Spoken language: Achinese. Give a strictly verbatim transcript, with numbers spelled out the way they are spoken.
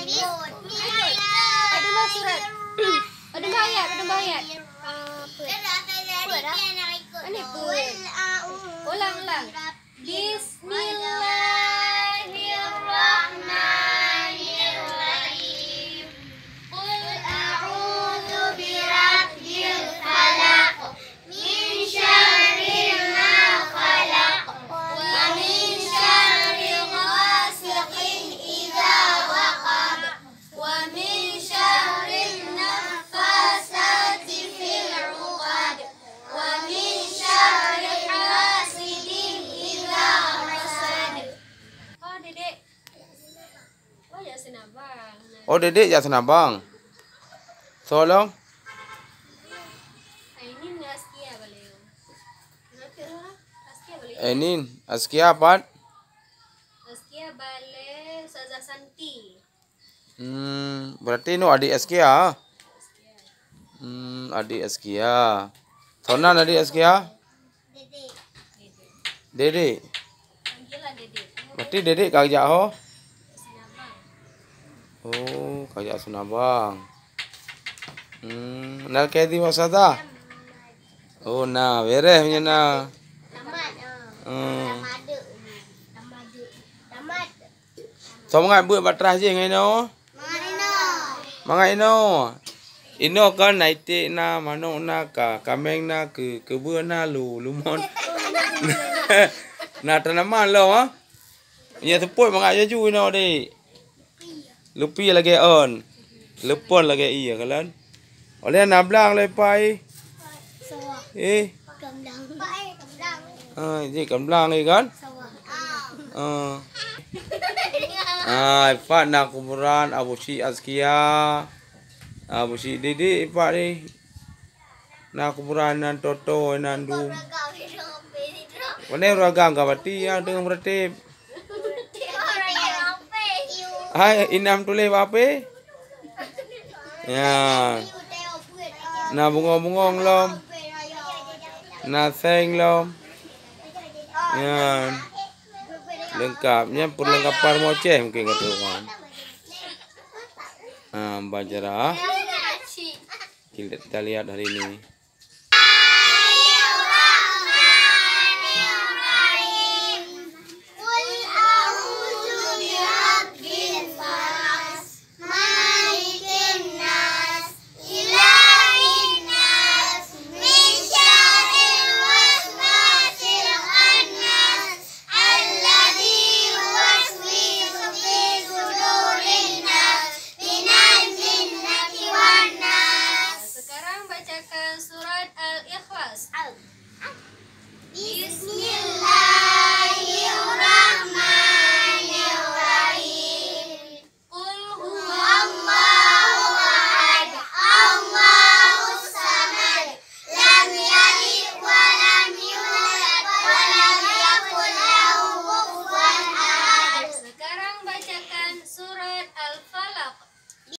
Bismillah. Padum surat. Padum ayat, padum ayat. Ah, peuet. Peuet dah. Mana peuet? Ulang, ulang. Bismillahirrahmanirrahim. Qul a'udzu birabbil falaq. Min syarri ma khalaq. Wa min syarri ghasiqin idza waqab. Wa min syarri naffasati fil 'uqad. Wa min syarri hasidin idza hasad. Oh, Dedek. Oh, jak seunabang. Oh, Dedek jak seunabang. Soe lom? Ainin ngon Askia balèe. Kenapa? Askia balèe. Ainin, Askia pat? Askia balèe Ustazah Santi. Hmm, berarti nyoe adik Askia? Hmm, adik Askia. Soe nan adik Askia? Dedek. Dedek. Berarti Dedek ka jak ho? Oh, ka jak seunabang. Hmm, na lakèe di Ustazah? Oh, na, beres nyan na. Tamat, ah. Hmm. Tamat. Tamat. Soe mangat beuet bak traih jih ngon inoe? Mangat inoe. Mangat inoe. Inoe kan na iték na, manok na, ka, kaméng na, keu, keubeue na, lu, lumon. Na tanaman lom, ha? Nyan seupôt mangat laju inoe, Dek. Lupi lagèe ôn. Leupon lagèe ie, kalon. Oleh na blang lé pai. Sawah. Eh. Gamblang. Ah, jih gamblang ni kan? Sawah. Ah. Ah, pat na kuburan Abu Syik Azkia. Abu Syik Didik pat ni. Na kuburan nan Toto, nan Dum. Mana ureueng agam ka mati, ya, teungoh meureutéb. Hai, inam tuléh bak ape? Ya. Na bungong-bungong lom. Na seng lom. Ya. Leungkap. Nyan perlengkapan moceh mungkin kata orang. Ha, bajra. Kita lihat hari ini.